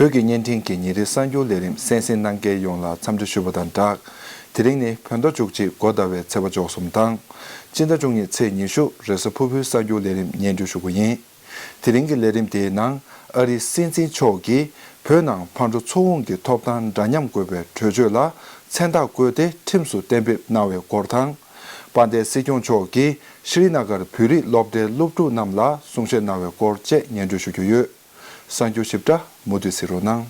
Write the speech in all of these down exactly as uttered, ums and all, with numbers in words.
བོད་ཀྱི་བརྙན་འཕྲིན་གྱི་ཉིན་རེའི་གསར་འགྱུར་ལས་རིམ་གསན་གཟིགས་གནང་མཁན་ཡོངས་ལ་འཚམས་འདྲི་ཞུ་བ་དང་སྦྲགས། དེ་རིང་ནི་བོད་ཟླ་བཅུ་གཅིག་འགོ་ཟླ་བའི་ཚེས་པ་བཅུ་གསུམ་དང་། སྤྱི་ཟླ་བཅུ་གཉིས་ཚེས་ཉི་ཤུ་རེས་གཟའ་ཕུར་བུའི་གསར་འགྱུར་ལས་རིམ་སྙན་སྒྲོན་ཞུ་རྒྱུ་ཡིན། དེ་རིང་གི་ལས་རིམ་དེའི་ནང་ཨ་རིའི་སྲིད་འཛིན་མཆོག་གིས་བོད་ནང་ཕར་འགྲོ་ཚུར་འོང་གི་ཐོབ་ཐང་འདྲ་མཉམ་དགོས་པའི་གྲོས་ཆོད་ལ་མཚན་རྟགས་བཀོད་དེ་ཁྲིམས་སུ་གཏན་འབེབས་གནང་བའི་སྐོར་དང་། དཔལ་ལྡན་སྲིད་སྐྱོང་མཆོག་གིས་ཤྲི་ན་གར་བོད་རིགས་སློབ་གྲྭའི་སློབ་ཕྲུག་རྣམས་ལ་གསུང་བཤད་གནང་བའི་སྐོར་བཅས་སྙན་སྒྲོན་ཞུ་རྒྱུ་ཡོད། གསར་འགྱུར་ཞིབ་ཕྲ་མུ་མཐུད་གཟིགས་རོགས་གནང་།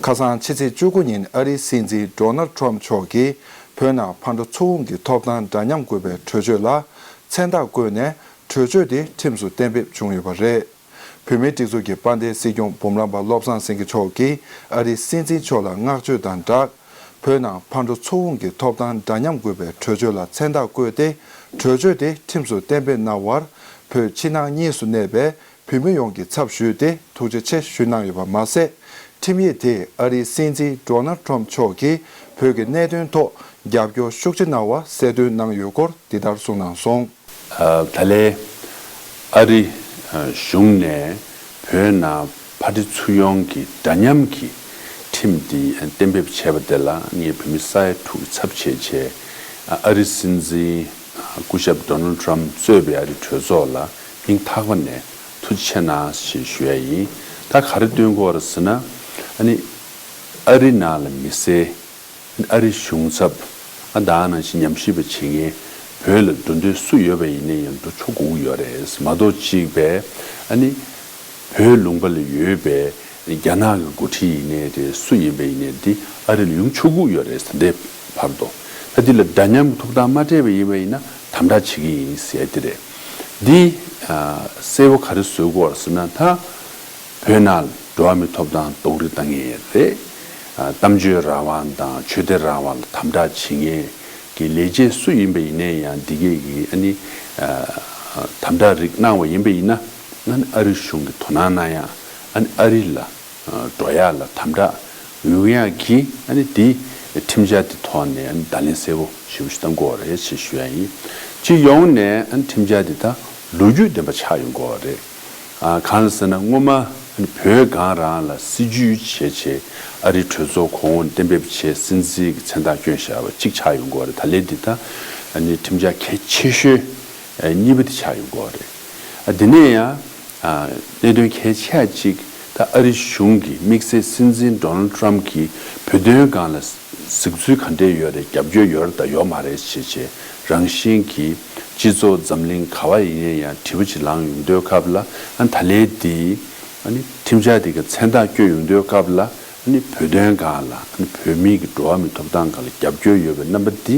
ཁ་སང་ཕྱི་ཚེས་བཅུ་དགུ་ཉིན་ཨ་རིའི་སྲིད་འཛིན་ཌོ་ནལ་ཊམ་མཆོག་གིས་བོད་ནང་ཕར་འགྲོ་ཚུར་འོང་གི་ཐོབ་ཐང་འདྲ་མཉམ་དགོས་པའི་གྲོས་ཆོད་ལ་མཚན་རྟགས་བཀོད་ནས་གྲོས་ཆོད་དེ་ཁྲིམས་སུ་གཏན་འབེབས་བྱུང་ཡོད་པ་རེད། བོད་མིའི་སྒྲིག་འཛུགས་ཀྱི་དཔལ་ལྡན་སྲིད་སྐྱོང་འབུམ་རམས་པ་བློ་བཟང་སེང་གེ་མཆོག་གིས་ཨ་རིའི་སྲིད་འཛིན་མཆོག་ལ་བསྔགས་བརྗོད་དང་སྦྲགས། བོད་ནང་ཕར་འགྲོ་ཚུར་འོང་གི་ཐོབ་ཐང་འདྲ་མཉམ་དགོས་པའི་གྲོས་ཆོད་ལ་མཚན་རྟགས་བཀོད་དེ། གྲོས་ཆོད་དེ་ཁྲིམས་སུ་གཏན་འབེབས་གནང་བར་བོད་ཕྱི་ནང་གཉིས་སུ་གནས་པའི་བོད་མི་ཡོངས་ཀྱི་ཚབ་ཞུས་ཏེ་ཐུགས་རྗེ་ཆེ་ཞུས་གནང་ཡོད་པ་མ་ཟད། ཁྲིམས་ཡིག་དེས་ཨ་རིའི་སྲིད་འཛིན་ཌོ་ནལ་ཊམ་མཆོག་གིས་བོད་ཀྱི་གནད་དོན་ཐོག་རྒྱབ་སྐྱོར་ཤུགས་ཆེ་གནང་བ་གསལ་སྟོན་གནང་ཡོད་སྐོར་འདི་ལྟར་གསུངས་གནང་སོང་། ཨ། ད་ལན་ཨ་རི་ཨ་གཞུང་ནས་བོད་ནང་ཕར་འགྲོ་ཚུར་འོང་གི་འདྲ་མཉམ་གྱི་ཁྲིམས་འདི་གཏན་འབེབས་བྱས་པ་དེ་ལ་ངས་བོད་མི་ས་ཡ་དྲུག་གི་ཚབ་བྱས་བྱས། ཨ་རིའི་སྲིད་འཛིན་སྐུ་ཞབས་ཌོ་ནལ་ཊམ་གཙོས་པའི་ཨ་རིའི་གྲོས་ཚོགས་ལ་སྙིང་ཐག་པ་ནས་ཐུགས་རྗེ་ཆེ་གནང་ཞེས་ཞུ་ཡ་ཡིན། ད་ག་རེ་སྟོན་གྱི་ཡོད་རེད་ཟེར་ན། ཨ་ནི་ཨ་རི་ནང་ལ་མི་སེར། ཨ་རིའི་གཞུང་ཚབ། ཨ་ད་ག་ནང་བཞིན་ཉམས་ཞིབ་པ་བྱེད་མཁན་བོད་ལ་འགྲོ་འདོད་སུ་ཡོད་པ་ཡིན་ན་ཡང་འགྲོ་ཆོག་དགོས་ཀྱི་ཡོད་རེད། མ་གཏོགས་གཅིག་པས་ཨ་ནི་བོད་ལུང་པ་ལ་ཡོད་པའི་རྒྱ་ནག་གི་འགོ་ཁྲིད་ཡིན་ནའི་རེད། སུ་ཡིན་པ་ཡིན་ནའི་འདི་ཨ་རི་ལ་ཡོང་ཆོག་གི་ཡོད་རེད། ད་ལྟའི་བར་དུ། ད་འདི་ལ་འདྲ་མཉམ་གྱི་ཐོབ་ཐང་མ་སྤྲད་པ་ཡིན་པ་ཡིན་ན་དམ་དྲག་བྱེད་ཀྱི་ཡིན་ཟེར་ཡ་འདི་རེད། འདི་ཨ་གསལ་པོ་ག་རེ་བཟོ་དགོས་ཟེར་ན། ད་བོད་ནང་ལ་འགྲོ་བ་མིའི་ཐོབ་ཐང་གཏོང་རེས་བཏང་མཁན་རེད། ཨ་གཏམ་བརྗོད་རང་དབང་དང་ཆོས་དད་རང་དབང་ལ་དམ་དྲག་བྱེད་མཁན་གྱི་ལས་བྱེད་སུ་ཡིན་པ་ཡིན་ནའི་ཡང་འདི་གས་ཀྱི་ཨ་ནི་ཨ་དམ་དྲག་རིགས་གནང་བ་ཡིན་པ་ཡིན་ན། ཨ་ནི་ཨ་རི་གཞུང་གིས་དོ་སྣང་གནང་ཡ། ཨ་ནི་ཨ་རི་ལ་འགྲོ་ཡ་ལ་དམ་དྲག་ཡོང་ཡ་གི་ཨ་ནི་དེ་ཁྲིམས་འཆར་དེ་ཐོག་ནས་ཨ་ནི་བརྡ་ལན་གསལ་པོ་ཞེ་པོ་ཞིག་བཏང་དགོས་རེད་ཅེས་ཞུ་ཡ་ཡིན། སྤྱི་ཡོངས་ནས་ཨ་ནི་ཁྲིམས་འཆར་དེ་ད་ལོ་རྒྱུས་ལྡན་པ་ཆགས་ཡོང་དགོས་རེད། ཨ་གང་ལ་ཟེར་ན་སྔོན་མ་ཨ་ནི་བོད་སྒང་རང་ལ་སྲིད་ཇུས་བྱས་བྱས་ཨ་རིའི་གྲོས་ཚོགས་གོང་འོག་གཏན་འབེབས་བྱས་སྲིད་འཛིན་གྱི་མཚན་རྟགས་བསྐྱོན་བཞག་པ་གཅིག་ཆགས་ཡོང་དགོས་རེད། ད་ལན་འདི་ད་ཨ་ནི་ཁྲིམས་འཆར་གལ་ཆེ་ཤོས་གཉིས་པ་དེ་ཆགས་ཡོང་དགོས་རེད། ཨ་དེ་ནས་ཡང་། ཨ་གནད་དོན་གལ་ཆེ་ཅིག་ད་ཨ་རི་གཞུང་གི་དམིགས་བསལ་སྲིད་འཛིན་ཌོ་ནལ་ཊམ་གྱིས་བོད་དོན་སྒང་ལ་གཟིགས་ཚུལ་ག་འདྲས་ཡོད་རེད། རྒྱབ་སྐྱོར་ཡོད་རེད་དང་ཡོད་མ་རེད་ཞེས་བྱས་རང་བཞིན་གྱིས་སྤྱི་ཚོགས་འཛམ་གླིང་ག་བ་ཡིན་ན་ཡང་དྲི་བ་ཅིག་ལངས་ཡོང་དུས་སྐབས་ལ། ཨ་ད་ལན་འདི་ཨ་ནི་ཁྲིམས་འཆར་འདི་ག་མཚན་རྟགས་བསྐྱོན་ཡོང་དུས་སྐབས་ལ། ཨ་ནི་བོད་དོན་སྒང་ལ་ཨ་ནི་བོད་མིའི་གི་འགྲོ་བ་མིའི་ཐོབ་ཐང་སྒང་ལ་རྒྱབ་སྐྱོར་ཡོད་པའི་རྣམ་པ་འདི་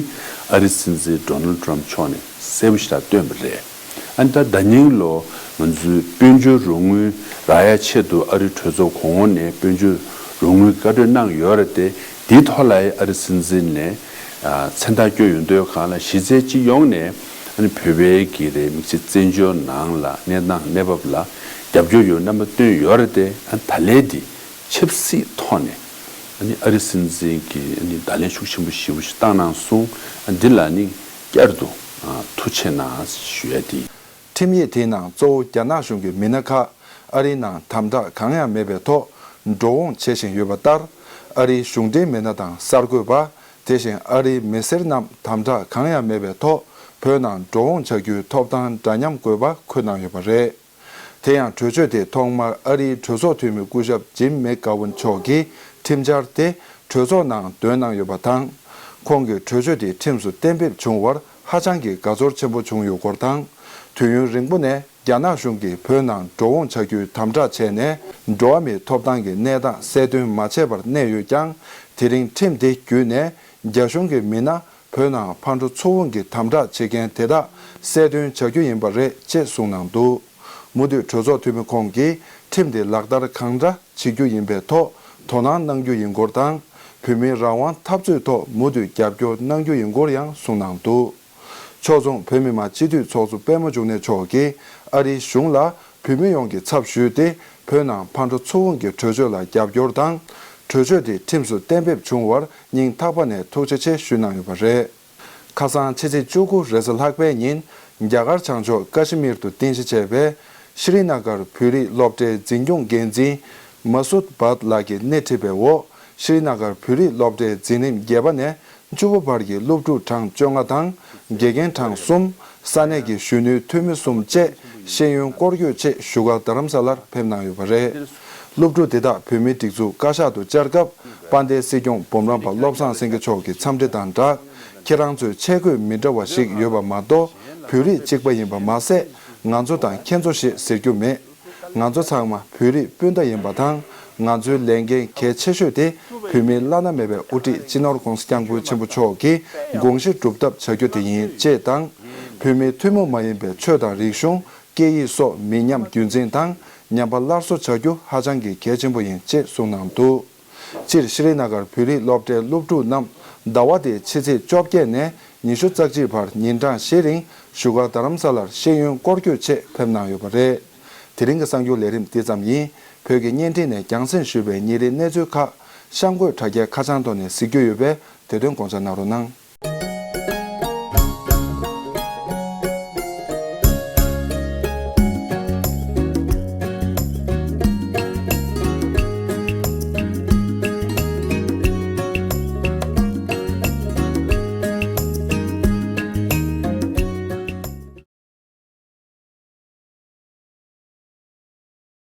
ཨ་རི་སྲིད་འཛིན་ཌོ་ནལ་ཊམ་མཆོག་ནས་གསལ་པོ་ཞིག་ལ་སྟོན་པ་རེད། ཨ་ནི་ད་ཟླ་ཉིན་ལོ་ང་ཚོའི་དཔལ་འབྱོར་རོགས་དངུལ་རག་ཡ་ཆེད་དུ་ཨ་རིའི་གྲོས་ཚོགས་གོང་འོག་ནས་དཔལ་འབྱོར་རོགས་དངུལ་བཀའ་འཁྲོལ་གནང་ཡོད་རེད་དེ། དེའི་ཐོག་ལ་ཨ་རི་སྲིད་འཛིན་ནས་ཨ་མཚན་རྟགས་བསྐྱོན་ཡོང་དུས་སྒང་ལ་གཞི་རྩའི་སྤྱི་ཡོངས་ནས་ཨ་ནི་བོད་པའི་གི་རེད། དམིགས་བསལ་བཙན་བྱོལ་ནང་ལ་གནས་སྟངས་གནས་བབ་ལ་རྒྱབ་སྐྱོར་ཡོད་རྣམ་པ་བཏོན་ཡོད་རེད་དེ། ཨ་ད་ལན་འདི་ཆབ་སྲིད་ཐོག་ནས་ཨ་ནི་ཨ་རི་སྲིད་འཛིན་གྱིས་ཨ་ནི་བརྡ་ལན་ཤུགས་ཆེན་པོ་ཞེ་པོ་ཞིག་བཏང་གནང་སོང་། ཨ་འདི་ལ་ནི་བསྐྱར་དུ་ཨ་ཐུགས་རྗེ་གནང་ཞུ་ཡ་དེ། ཁྲིམས་ཡིག་དེའི་ནང་གཙོ་བོ་རྒྱ་ནག་གཞུང་གི་མི་སྣ་ཁག་ཨ་རིའི་ནང་དམ་དྲག་གང་ཡང་མེད་པའི་ཐོག་འགྲོ་འོང་བྱེད་བཞིན་ཡོད་པ་ལྟར། ཨ་རིའི་གཞུང་འབྲེལ་མི་སྣ་དང་གསར་འགོད་པ། དེ་བཞིན་ཨ་རིའི་མི་སེར་རྣམས་དམ་དྲག་གང་ཡང་མེད་པའི་ཐོག་བོད་ནང་འགྲོ་འོང་བྱ་རྒྱུའི་ཐོབ་ཐང་འདྲ་མཉམ་དགོས་པ་འཁོད་གནང་ཡོད་པ་རེད། དེ་ཡང་གྲོས་ཆོད་དེ་ཐོག་མར་ཨ་རིའི་གྲོས་ཚོགས་འཐུས་མི་སྐུ་ཞབས་ཇིམ་མེག་གྷ་ཝན་མཆོག་གིས་ཁྲིམས་འཆར་དེ་གྲོས་ཚོགས་ནང་འདོན་གནང་ཡོད་པ་དང་། ཁོང་གིས་གྲོས་ཆོད་དེ་ཁྲིམས་སུ་གཏན་འབེབས་བྱུང་བར་ཧ་ཅང་གི་དགའ་ཚོར་ཆེན་པོ་བྱུང་ཡོད་སྐོར་དང་། དུས་ཡུན་རིང་པོ་ནས་རྒྱ་ནག་གཞུང་གིས་བོད་ནང་འགྲོ་འོང་བྱ་རྒྱུའི་དམ་དྲག་བྱས་ནས། འགྲོ་བ་མིའི་ཐོབ་ཐང་གི་གནས་སྟངས་གསལ་སྟོན་མ་བྱས་པར་གནས་ཡོད་ཀྱང་། དེ་རིང་ཁྲིམས་དེ་བརྒྱུད་ནས་རྒྱ་གཞུང་གི་མི་སྣ་བོད་ནང་ཕར་འགྲོ་ཚུར་འོང་གི་དམ་དྲག་བྱེད་མཁན་དེ་དག་གསལ་སྟོན་བྱ་རྒྱུ་ཡིན་པ་རེད་ཅེས་གསུངས་གནང་འདུག། མུ་མཐུད་གྲོས་ཚོགས་འཐུས་མི་ཁོང་གིས་ཁྲིམས་དེ་ལག་བསྟར་གང་འདྲ་བྱེད་རྒྱུ་ཡིན་པའི་ཐོག་དོ་སྣང་གནང་རྒྱུ་ཡིན་སྐོར་དང་། བོད་མིའི་རང་དབང་འཐབ་རྩོད་ཐོག་མུ་མཐུད་རྒྱབ་སྐྱོར་གནང་རྒྱུ་ཡིན་སྐོར་ཡང་གསུངས་གནང་འདུག། ཕྱོགས་མཚུངས་བོད་མི་མང་སྤྱི་འཐུས་ཚོགས་གཙོ་པད་མ་འབྱུང་གནས་མཆོག་གིས་ཨ་རིའི་གཞུང་ལ་བོད་མི་ཡོངས་ཀྱི་ཚབ་ཞུས་ཏེ། བོད་ནང་ཕར་འགྲོ་ཚུར་འོང་གི་གྲོས་ཆོད་ལ་རྒྱབ་སྐྱོར་དང་། གྲོས་ཆོད་དེ་ཁྲིམས་སུ་གཏན་འབེབས་བྱུང་བར་སྙིང་ཐག་པ་ནས་ཐུགས་རྗེ་ཆེ་ཞུས་གནང་ཡོད་པ་རེད། ཁ་སང་ཕྱི་ཚེས་བཅུ་དགུ་རེས་གཟའ་ལྷག་པའི་ཉིན། རྒྱ་གར་བྱང་ཕྱོགས་ཀ་ཤི་མིར་དུ་རྟེན་གཞི་བྱས་པའི་ ཤྲི་ན་གར་བོད་རིགས་སློབ་གྲྭའི་འཛིན་སྐྱོང་འགན་འཛིན་མ་སུད་བཱད་ལགས་ཀྱིས་སྣེ་ཁྲིད་པའི་འོག་ཤྲི་ན་གར་བོད་རིགས་སློབ་གྲྭའི་འཛིན་རིམ་བརྒྱད་པ་ནས་བཅུ་པ་བར་གྱི་སློབ་ཕྲུག་གྲངས་བཅོ་ལྔ་དང་། དགེ་རྒན་གྲངས་གསུམ། ས་གནས་ཀྱི་གཞོན་ནུའི་འཐུས་མི་གསུམ་བཅས་ཤེས་ཡོན་སྐོར་སྐྱོད་ཆེད་བཞུགས་སྒར་རྡ་རམ་ས་ལར་ཕེབས་གནང་ཡོད་པ་རེད། སློབ་ཕྲུག་དེ་དག་བོད་མིའི་སྒྲིག་འཛུགས་བཀའ་ཤག་ཏུ་བཅར་སྐབས། དཔལ་ལྡན་སྲིད་སྐྱོང་འབུམ་རམས་པ་བློ་བཟང་སེང་གེ་མཆོག་གི་འཚམས་འདྲི་དང་སྦྲགས། ཁྱེད་རང་ཚོའི་ཆས་གོས་མི་འདྲ་བ་ཞིག་ཡོད་པ་མ་གཏོགས། བོད་རིགས་གཅིག་པ་ཡིན་པ་མ་ཟད། ང་ཚོ་དང་ཁྱེད་ཚོ་ཞེས་ཟེར་རྒྱུ་མེད། ང་ཚོ་ཚང་མ་བོད་རིགས་སྤུན་ཟླ་ཡིན་པ་དང་། ང་ཚོའི་ལས་འགན་གལ་ཆེ་ཤོས་དེ་བོད་མིའི་བླ་ན་མེད་པའི་དབུ་ཁྲིད་སྤྱི་ནོར་༧གོང་ས་༧སྐྱབས་མགོན་ཆེན་པོ་མཆོག་གི་དགོངས་གཞི་སྒྲུབ་ཐབས་བྱ་རྒྱུ་དེ་ཡིན་ཅེས་དང་། བོད་མིའི་ཐུན་མོང་མ་ཡིན་པའི་ཆོས་དང་རིག་གཞུང་། སྐད་ཡིག་སོགས་མི་ཉམས་རྒྱུན་འཛིན་དང་ཉམས་པ་སླར་གསོ་བྱ་རྒྱུ་ཧ་ཅང་གི་གལ་ཆེན་པོ་ཡིན་ཅེས་གསུངས་གནང་འདུག་སྤྱིར་ཤྲི་ན་གར་བོད་རིགས་སློབ་གྲྭའི་སློབ་ཕྲུག་རྣམས་ཟླ་བ་འདིའི་ཕྱི་ཚེས་བཅོ་བརྒྱད་ནས་ཉི་ཤུ་རྩ་གཅིག་བར་ཉིན་གྲངས་བཞི་རིང་བཞུགས་སྒར་རྡ་རམ་ས་ལར་ཤེས་ཡོན་སྐོར་སྐྱོད་ཆེད་ཕེབས་གནང་ཡོད་པ་རེད། དེ་རིང་གི་གསར་འགྱུར་ལས་རིམ་འདི་ཙམ་ཡིན། བོད་ཀྱི་བརྙན་འཕྲིན་ནས་རྒྱང་སྲིང་ཞུས་པའི་ཉིན་རེའི་གནས་ཚུལ་ཁག་གཤམ་འཁོད་དྲ་རྒྱའི་ཁ་བྱང་ཐོག་ནས་གཟིགས་རྒྱུ་ཡོད་པས་དེ་དོན་དགོངས་འཇགས་གནང་རོགས་གནང་།